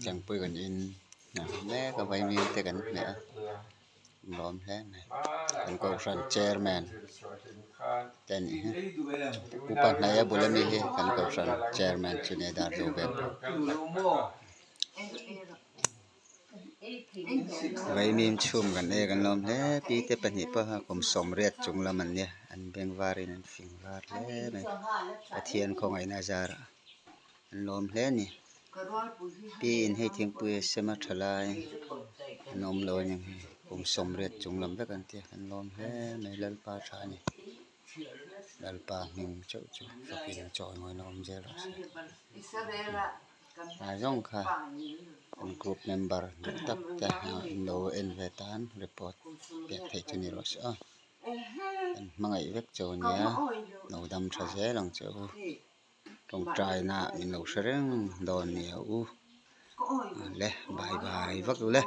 Thingpui kan in mek a vaimim te kan hmeh a nuam hle mai kan kohhran chairman te a nih hi upa hnaia bul ami hi kan kohhran chairman chu nia Darzo vel pawh. Vaimim chhum kan ei a kan lawm hle pi te pahnih pawh kum sawmriat chung lam an nia an beng varin an fing var hle mai Pathian khawngaihna a zarah an lawm hle a ni pi in hei thingpui a sem a tha lai an awm lo a ni kum sawmriat chung lam vek an tia an lawm hle mai Lalpa tha a ni Lalpa hming chauh chu fakin chawimawi na awm zel rawh se. A zawng kha an group member duh tak te an lo en ve tan report pek theih chu ni rawh se aw an hmangaih vek chu ania lo dam tha zel ang che u tawngtaina min lo hre reng dawn nia u le bye bye vak le.